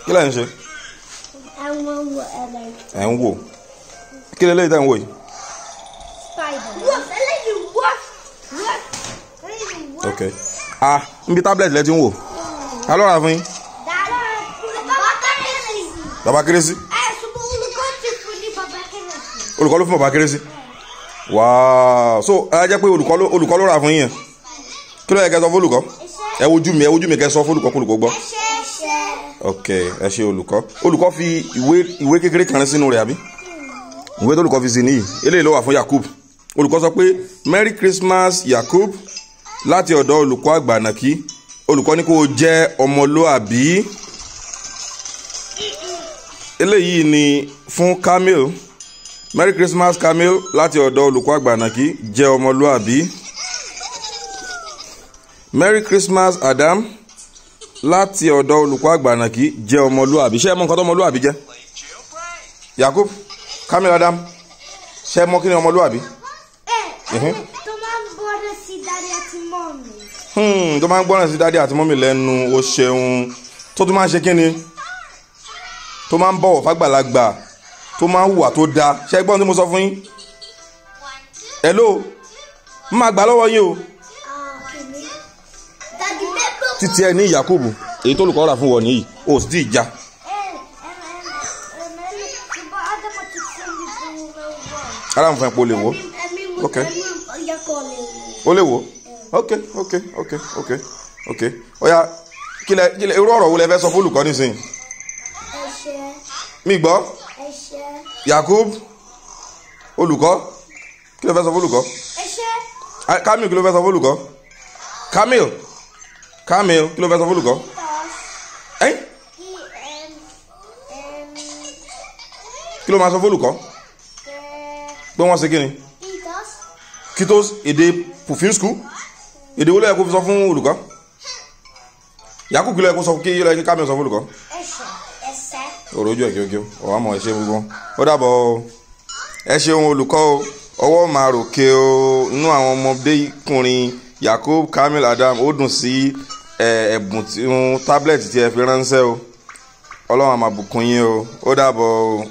Kí lẹ̀ ń ṣe? Ẹ̀ ń wò. Kí lẹ léyìí tẹ́ ń wò yìí? Ok. Ah, níbi tablet lẹ ti ń wò. Ta ló rà fún yín? Bàbá Kérésì. Olùkọ́ ló fún bàbá Kérésì. Wow. So ẹ jẹ́ pé olùkọ́ ló rà fún yín yẹn. Kí ló yẹ kẹ́ sọ fún olùkọ́? Ẹ wojú mi kẹ́ sọ fún olùkọ́ kó olùkọ́ gbọ́. Ok, ẹ ṣe olùkọ́. Olùkọ́ fi ìwé kékeré kan sínú rẹ̀ àbí? Ìwé tó olùkọ́ fi sí nìyí. Eléyìí ló wà fún Yakub. Olùkọ́ sọ pé Merry Christmas Yakub láti ọ̀dọ̀ olùkọ́ àgbà Nàkí. Olùkọ́ ní kó o jẹ́ ọmọlúàbí. Eléyìí ni fún Kamil. Merry Christmas Kamil láti ọ̀dọ̀ olùkọ́ àgbà Nàkí, jẹ́ ọmọlúàbí. Merry Christmas Adam láti ọ̀dọ̀ olùkọ́ àgbà Nàkí, jẹ́ ọmọlúàbí. Ṣé ẹ mọ nǹkan tó ọmọlúàbí jẹ́? Yakub, Kamil, Adam, ṣé ẹ mọ kí ni ọmọlúàbí? Tó máa ń gbọ́ràn sí daddy àti mummy. Tó máa ń gbọ́ràn sí daddy àti mummy lẹ́nu, o ṣeun. Tó tún máa ń ṣe kí ni? Tó máa ń bọ̀wọ̀ fágbàlagbà, tó máa ń hùwà tó dáa. Ṣé ẹ gbọ́n tí mo sọ fún yín? Hello, n máa gbà lọ́wọ́ yín o. Títí ẹ ní Yakubu, èyí tó olùkọ́ rà fún wọn nìyí, o sì tí ì já. Ara nfọ̀n epo lè wò. Ok. Ó lè wò. Ok, ok, ok, ok, ok. Ó yá, kílẹ̀ kílẹ̀ irú ọ̀rọ̀ wo lẹ fẹ́ sọ fún olùkọ́ nísìnyí? Mi gbọ́. Yakub, olùkọ́, kí ló fẹ́ sọ fún olùkọ́? Kamil, kí ló fẹ́ sọ fún olùkọ́? Kamil, Kamil, kí ló fẹ́ sọ fún olùkọ́? Kí ló máa sọ fún olùkọ́? Pé wọ́n ṣe kí ni? Kitos, èdè Pufinsku. Èdè wo ló yẹ kó fi sọ fún olùkọ́? Yakub, kí ló yẹ kó sọ, kí ló yẹ kí Kamil sọ fún olùkọ́? Ọ̀rọ̀ ojú ẹ̀ kí ó ọ̀wá mọ̀. Ẹ ṣe gbogbo. Ó dàbọ̀ o. Ẹ ṣeun olùkọ́ o. Ọwọ́ máa ròkè o. Inú àwọn ọmọdékùnrin Yakub, Kamil, Adam ó dùn sí ẹ̀bùn tablet tí ẹ fi ránṣẹ́ o. Ọlọ́run á máa bùkún yín o. Ó dàbọ̀ o.